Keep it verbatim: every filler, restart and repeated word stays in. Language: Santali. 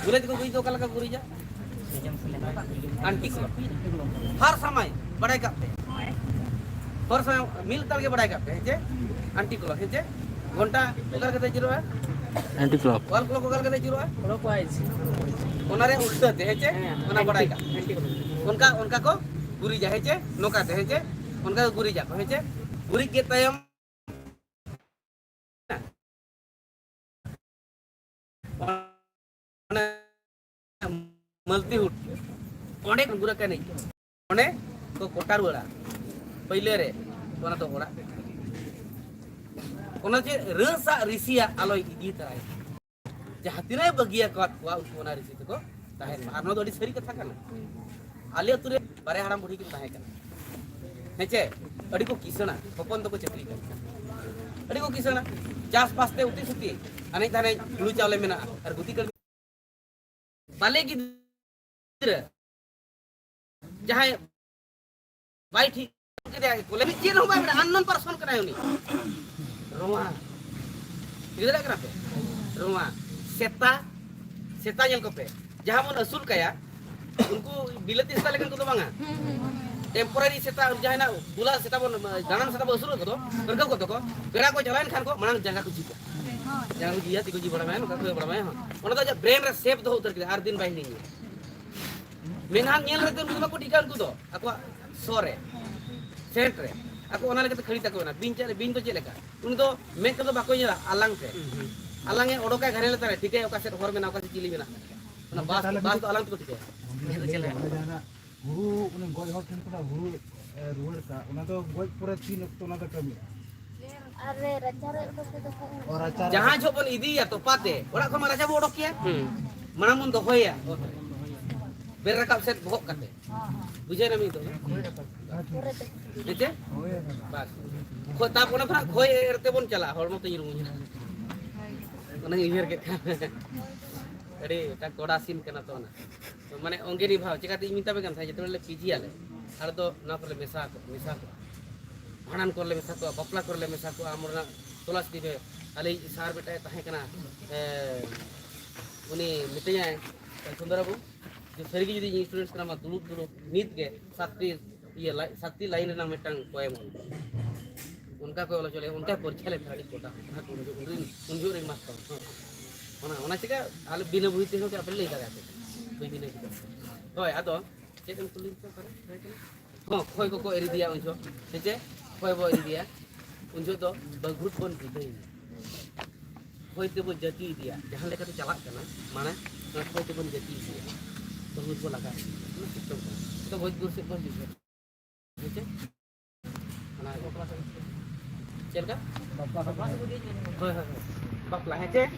ᱜᱩᱨᱤᱡ ᱠᱚ ᱜᱩᱨᱤᱡ ᱫᱚ ᱚᱠᱟ ᱞᱮᱠᱟ ᱠᱚ ᱜᱩᱨᱤᱡᱟ? ᱟᱱᱴᱤ ᱠᱚ᱾ ᱦᱟᱨ ᱥᱟᱢᱟᱭ ᱵᱟᱲᱟᱭ ᱠᱟᱜ ᱯᱮ᱾ ᱦᱚᱨ ᱥᱟᱢᱟᱭ ᱢᱤᱫ ᱞᱮᱛᱟᱲ ᱜᱮ ᱵᱟᱲᱟᱭ ᱠᱟᱜ ᱯᱮ, ᱦᱮᱸ ᱪᱮ? ᱟᱱᱴᱤ ᱠᱚ, ᱦᱮᱸ ᱪᱮ? ᱜᱷᱚᱱᱴᱟ ᱚᱠᱟ ᱞᱮᱠᱟᱛᱮ ᱟᱹᱪᱩᱨᱚᱜᱼᱟ? Anti clock. ᱚᱣᱟᱞ ᱠᱞᱚᱠ ᱚᱠᱟ ᱞᱮᱠᱟᱛᱮ ᱟᱹᱪᱩᱨᱚᱜᱼᱟ? ᱚᱱᱟ ᱨᱮ ᱩᱞᱴᱟᱹ ᱛᱮ, ᱦᱮᱸ ᱪᱮ? ᱚᱱᱟ ᱵᱟᱲᱟᱭ ᱠᱟᱜ᱾ ᱚᱱᱠᱟ, ᱚᱱᱠᱟ ᱠᱚ ᱜᱩᱨᱤᱡᱟ, ᱦᱮᱸ ᱪᱮ? ᱱᱚᱝᱠᱟ ᱛᱮ, ᱦᱮᱸ ᱪᱮ? ᱚᱱᱠᱟ ᱠᱚ ᱜᱩᱨᱤᱡᱟ ᱠᱚ, ᱦᱮᱸ ᱪᱮ? ᱜᱩᱨᱤᱡ ᱠᱮᱫ ᱛᱟᱭᱚᱢ ᱚᱱᱮ ᱢᱟᱞᱛᱤ ᱦᱩᱰ, ᱚᱸᱰᱮ ᱜᱩᱨᱟᱹ ᱠᱟᱹᱱᱟᱹᱧ, ᱚᱸᱰᱮ ᱠᱚ ᱠᱚᱴᱟ ᱨᱩᱣᱟᱹᱲᱟ᱾ ᱯᱟᱹᱭᱞᱟᱹ ᱨᱮ ᱚᱱᱟ ᱫᱚ ᱚᱲᱟᱜ ᱨᱮ᱾ ᱚᱱᱟ ᱪᱮᱫ ᱨᱟᱹᱥᱟᱜ ᱨᱤᱥᱤᱭᱟᱜ ᱟᱞᱚᱭ ᱤᱫᱤ ᱛᱟᱨᱟᱭ᱾ ᱡᱟᱦᱟᱸ ᱛᱤᱱᱟᱹᱜ ᱵᱟᱹᱜᱤᱭᱟᱠᱟᱫ ᱠᱚᱣᱟ, ᱩᱱᱠᱩ ᱚᱱᱟ ᱨᱤᱥᱤ ᱛᱮᱠᱚ ᱛᱟᱦᱮᱱ ᱢᱟ᱾ ᱟᱨ ᱱᱚᱣᱟ ᱫᱚ ᱟᱹᱰᱤ ᱥᱟᱹᱨᱤ ᱠᱟᱛᱷᱟ ᱠᱟᱱᱟ᱾ ᱟᱞᱮ ᱟᱹᱛᱩ ᱨᱮ ᱵᱟᱨᱭᱟ ᱦᱟᱲᱟᱢ ᱵᱩᱲᱦᱤ ᱠᱤᱱ ᱛᱟᱦᱮᱸ ᱠᱟᱱᱟ, ᱦᱮᱸ ᱪᱮ? ᱟᱹᱰᱤ ᱠᱚ ᱠᱤᱥᱟᱹᱬᱟ, ᱦᱚᱯᱚᱱ ᱫᱚᱠᱚ ᱪᱟᱹᱠᱨᱤ ᱠᱟᱱᱟ, ᱟᱹᱰᱤ ᱠᱚ ᱠᱤᱥᱟᱹᱬᱟ᱾ ᱪᱟᱥᱵᱟᱥ ᱛᱮ ᱩᱛᱤ ᱥᱩᱛᱤ, ᱟᱱᱮᱡ ᱫᱷᱟᱱᱮᱡ ᱦᱩᱲᱩ ᱪᱟᱣᱞᱮ ᱢᱮᱱᱟᱜᱼᱟ, ᱟᱨ ᱜᱩᱛᱤ ᱠᱟᱹᱲᱢᱤ ᱵᱟᱞᱮ ᱜᱤᱫᱽᱨᱟᱹ ᱡᱟᱦᱟᱸᱭ ᱵᱟᱭ ᱴᱷᱤᱠ ᱠᱮᱫᱮᱭᱟ, ᱠᱚᱞᱮ ᱪᱮᱫ ᱦᱚᱸ ᱵᱟᱭ ᱵᱟᱲᱟᱭᱟ, ᱟᱱᱱᱚᱱ ᱯᱟᱨᱥᱚᱱ ᱠᱟᱱᱟᱭ ᱩᱱᱤ᱾ ᱨᱚᱣᱟ, ᱵᱩᱡᱷᱟᱹᱣ ᱫᱟᱲᱮᱭᱟᱜ ᱠᱟᱱᱟ ᱯᱮ? ᱨᱚᱣᱟ, ᱥᱮᱛᱟ, ᱥᱮᱛᱟ ᱧᱮᱞ ᱠᱚᱯᱮ, ᱡᱟᱦᱟᱸ ᱵᱚᱱ ᱟᱹᱥᱩᱞ ᱠᱟᱭᱟ, ᱩᱱᱠᱩ ᱵᱤᱞᱟᱹᱛᱤ ᱥᱮᱛᱟ ᱞᱮᱠᱟᱱ ᱠᱚᱫᱚ ᱵᱟᱝᱟ᱾ ᱴᱮᱢᱯᱳᱨᱟᱨᱤ ᱥᱮᱛᱟ, ᱡᱟᱦᱟᱸᱭ ᱱᱟᱜ ᱵᱩᱞᱟ ᱥᱮᱛᱟ ᱵᱚᱱ, ᱫᱟᱬᱟᱱ ᱥᱮᱛᱟ ᱵᱚᱱ ᱟᱹᱥᱩᱞ ᱠᱟᱫᱚ, ᱩᱱᱠᱩ ᱠᱚᱫᱚ ᱠᱚ, ᱯᱮᱲᱟ ᱠᱚ ᱪᱟᱞᱟᱣᱮᱱ ᱠᱷᱟᱱ ᱠᱚ ᱢᱟᱲᱟᱝ ᱡᱟᱸᱜᱟ ᱠᱚ ᱡᱷᱤᱡᱟ᱾ ᱡᱟᱸᱜᱟ ᱠᱚ ᱡᱷᱤᱡᱟ, ᱛᱤ ᱠᱚ ᱡᱷᱤᱡ ᱵᱟᱲᱟ ᱢᱟᱭᱟ, ᱱᱚᱝᱠᱟ ᱠᱚ ᱵᱟᱲᱟ ᱢᱟᱭᱟ᱾ ᱚᱱᱟ ᱫᱚ ᱟᱡᱟᱜ ᱵᱨᱮᱱ ᱨᱮ ᱥᱮᱵᱷ ᱫᱚᱦᱚ ᱩᱛᱟᱹᱨ ᱠᱮᱫᱟ, ᱟᱨ ᱫᱤᱱ ᱵᱟᱭ ᱦᱤᱲᱤᱧᱟ᱾ ᱢᱮᱱᱠᱷᱟᱱ ᱧᱮᱞ ᱨᱮᱫᱚ ᱩᱱᱠᱩ ᱫᱚ ᱵᱟᱠᱚ ᱴᱷᱤᱠᱟ, ᱩᱱᱠᱩ ᱫᱚ ᱟᱠᱚᱣᱟᱜ ᱥᱚ ᱨᱮ, ᱥᱮᱱᱴ ᱨᱮ, ᱟᱠᱚ ᱚᱱᱟ ᱞᱮᱠᱟᱛᱮ ᱠᱷᱟᱹᱲᱤ ᱛᱟᱠᱚ ᱢᱮᱱᱟᱜᱼᱟ᱾ ᱵᱤᱧ ᱪᱮᱫ, ᱵᱤᱧ ᱫᱚ ᱪᱮᱫ ᱞᱮᱠᱟ? ᱩᱱᱤ ᱫᱚ ᱢᱮᱫ ᱛᱮᱫᱚ ᱵᱟᱠᱚ ᱧᱮᱞᱟ, ᱟᱞᱟᱝ ᱛᱮ᱾ ᱟᱞᱟᱝ ᱮ ᱚᱰᱚᱠᱟ ᱜᱷᱟᱱᱮ ᱞᱟᱛᱟᱨ ᱨᱮ, ᱴᱷᱤᱠᱟᱹᱭᱟ ᱚᱠᱟ ᱥᱮᱫ ᱦᱚᱨ ᱢᱮᱱᱟᱜᱼᱟ, ᱚᱠᱟ ᱥᱮᱫ ᱪᱤᱞᱤ ᱢᱮᱱᱟᱜᱼᱟ᱾ ᱚᱱᱟ ᱵᱟᱥ, ᱛᱟᱦᱚᱞᱮ ᱵᱟᱥ ᱫᱚ ᱟᱞᱟᱝ ᱛᱮᱠᱚ ᱴᱷᱤᱠᱟᱹᱭᱟ᱾ ᱢᱮᱫ ᱫᱚ ᱪᱮᱫ ᱞᱮᱠᱟ? ᱚᱱᱟ ᱡᱟᱦᱟᱱᱟᱜ ᱦᱩᱲᱩ, ᱩᱱᱤ ᱜᱚᱡ ᱦᱚᱲ ᱴᱷᱮᱱ ᱠᱷᱚᱱᱟᱜ ᱦᱩᱲᱩ, ᱮ, ᱨᱩᱣᱟᱹᱲ ᱠᱟᱜ, ᱚᱱᱟ ᱫᱚ ᱜᱚᱡ ᱯᱚᱨᱮ ᱛᱤᱱ ᱚᱠᱛᱚ ᱚᱱᱟ ᱫᱚ ᱠᱟᱹᱢᱤᱜᱼᱟ? ᱟᱨ ᱨᱮ ᱨᱟᱪᱟ ᱨᱮ ᱚᱰᱚᱠ ᱛᱮᱫᱚ ᱠᱚ ᱚ, ᱨᱟᱪᱟ ᱨᱮ᱾ ᱡᱟᱦᱟᱸ ᱡᱚᱦᱚᱜ ᱵᱚᱱ ᱤᱫᱤᱭᱟ ᱛᱚᱯᱟᱛᱮ, ᱚᱲᱟᱜ ᱠᱷᱚᱱ ᱢᱟ ᱨᱟᱪᱟ ᱵᱚ ᱚᱰᱚᱠ ᱠᱮᱭᱟ᱾ ᱦᱩᱸ᱾ ᱢᱟᱲᱟᱝ ᱵᱚᱱ ᱫᱚᱦᱚᱭᱟ ᱚᱛ ᱨᱮ᱾ ᱵᱮᱨ ᱨᱟᱠᱟᱵ ᱥᱮᱫ ᱵᱚᱦᱚᱜ ᱠᱟᱛᱮ᱾ ᱵᱩᱡᱷᱟᱹᱣ ᱮᱱᱟ ᱢᱤᱫ ᱫᱚ? ᱦᱮᱸ ᱪᱮ? ᱵᱟᱥ᱾ ᱠᱷᱚ-, ᱛᱟᱨᱯᱚᱨᱮ ᱠᱷᱚᱱᱟᱜ ᱠᱷᱚᱭ ᱮᱨ ᱛᱮᱵᱚᱱ ᱪᱟᱞᱟᱜᱼᱟ, ᱦᱚᱲᱢᱚ ᱛᱤᱧ ᱨᱩᱢᱩᱧᱟ᱾ ᱚᱱᱟᱧ ᱩᱭᱦᱟᱹᱨ ᱠᱮᱫ ᱠᱷᱟᱱ᱾ ᱟᱹᱰᱤ ᱢᱤᱫᱴᱟᱝ ᱠᱚᱰᱟ ᱥᱤᱱ ᱠᱟᱱᱟ ᱛᱚ ᱚᱱᱟ᱾ ᱢᱟᱱᱮ ᱚᱝᱜᱮᱱᱤ ᱵᱷᱟᱣ, ᱪᱮᱠᱟᱛᱮ ᱤᱧ ᱢᱮᱛᱟ ᱯᱮ ᱠᱟᱱ ᱛᱟᱦᱮᱸᱫ, ᱡᱮᱛᱮ ᱦᱚᱲ ᱞᱮ ᱯᱤᱡᱤ ᱟᱞᱮ, ᱟᱞᱮ ᱫᱚ ᱱᱚᱣᱟ ᱠᱚᱨᱮ ᱞᱮ ᱢᱮᱥᱟ ᱠᱚᱜᱼᱟ, ᱢᱮᱥᱟ ᱠᱚᱜᱼᱟ᱾ ᱵᱷᱟᱸᱰᱟᱱ ᱠᱚᱨᱮ ᱞᱮ ᱢᱮᱥᱟ ᱠᱚᱜᱼᱟ, ᱵᱟᱯᱞᱟ ᱠᱚᱨᱮ ᱞᱮ ᱢᱮᱥᱟ ᱠᱚᱜᱼᱟ, ᱟᱢ ᱨᱮᱱᱟᱜ ᱛᱚᱞᱟᱥ ᱤᱫᱤ ᱯᱮ᱾ ᱟᱞᱮ ᱥᱟᱨ ᱢᱤᱫᱴᱟᱝ ᱛᱟᱦᱮᱸ ᱠᱟᱱᱟ, ᱮ, ᱩᱱᱤ ᱢᱤᱛᱟᱹᱧᱟᱭ, "ᱥᱩᱱᱫᱚᱨ ᱵᱟᱹᱵᱩ, ᱡᱮ ᱥᱟᱹᱨᱤᱜᱮ ᱡᱩᱫᱤ ᱤᱧ ᱥᱴᱩᱰᱮᱱᱴ ᱠᱟᱱᱟ, ᱢᱟ ᱫᱩᱲᱩᱵ ᱫᱩᱲᱩᱵ ᱱᱤᱛ ᱜᱮ ᱥᱟᱛᱴᱤ ᱤᱭᱟᱹ ᱞᱟᱭ-, ᱥᱟᱛᱴᱤ ᱞᱟᱭᱤᱱ ᱨᱮᱱᱟᱜ ᱢᱤᱫᱴᱟᱝ ᱯᱚᱭᱮᱢ ᱚᱞ ᱢᱮ᱾" ᱚᱱᱠᱟ ᱠᱚ ᱚᱞ ᱦᱚᱪᱚ ᱞᱮᱭᱟ, ᱚᱱᱠᱟ ᱯᱚᱨᱤᱠᱠᱷᱟ ᱞᱮ ᱮᱢ ᱟᱹᱰᱤ ᱠᱚᱴᱟ ᱩᱱ ᱡᱚᱦᱚᱜ ᱨᱮᱱ ᱢᱟᱥᱴᱟᱨ᱾ ᱦᱮᱸ᱾ ᱚᱱᱟ, ᱚᱱᱟ ᱪᱤᱠᱟ ᱟᱞᱮ ᱵᱤᱱᱟᱹ ᱵᱳᱭ ᱛᱮᱦᱚᱸ ᱟᱯᱮ ᱞᱟᱹᱭ ᱫᱟᱲᱮᱭᱟᱯᱮ ᱠᱟᱱᱟ᱾ ᱵᱳᱭ ᱵᱤᱱᱟᱹ ᱠᱤᱛᱟᱹᱵ᱾ ᱦᱳᱭ, ᱟᱫᱚ ᱪᱮᱫ ᱮᱢ ᱠᱩᱞᱤ ᱠᱚ ᱠᱟᱱᱟ? ᱦᱚᱸ, ᱠᱷᱚᱭ ᱠᱚᱠᱚ ᱮᱨ ᱤᱫᱤᱭᱟ ᱩᱱ ᱡᱚᱦᱚᱜ᱾ ᱦᱮᱸ ᱪᱮ? ᱠᱷᱚᱭ ᱵᱚ ᱮᱨ ᱤᱫᱤᱭᱟ᱾ ᱩᱱ ᱡᱚᱦᱚᱜ ᱫᱚ ᱵᱟᱹᱜᱷᱩᱴ ᱵᱚᱱ ᱵᱤᱫᱟᱹᱭᱮᱭᱟ᱾ ᱠᱷᱚᱭ ᱛᱮᱵᱚ ᱡᱟᱹᱛᱤ ᱤᱫᱤᱭᱟ᱾ ᱡᱟᱦᱟᱸ ᱞᱮᱠᱟᱛᱮ ᱪᱟᱞᱟᱜ ᱠᱟᱱᱟ, ᱢᱟᱱᱮ ᱚᱱᱟ ᱠᱷᱚᱭ ᱛᱮᱵᱚᱱ ᱡᱟᱹᱛᱤ ᱤᱫᱤᱭᱟ᱾ ᱵᱟᱹᱜᱷᱩᱴ ᱵᱚ ᱞᱟᱜᱟ ᱤᱫᱤᱭᱟ᱾ ᱚᱱᱟ ᱥᱤᱥᱴᱮᱢ ᱠᱟᱱᱟ᱾ ᱛᱚ ᱵᱷᱳᱡᱽᱯᱩᱨ ᱥᱮᱫ ᱵᱚᱱ ᱦᱤᱡᱩᱜᱼᱟ᱾ ᱦᱮᱸ ᱪᱮ? ᱚᱱᱟ ᱪᱮᱫ ᱞᱮᱠᱟ? ᱦᱳᱭ, ᱦᱳᱭ, ᱦᱳᱭ᱾ ᱵᱟᱯᱞᱟ, ᱦᱮᱸ ᱪᱮ?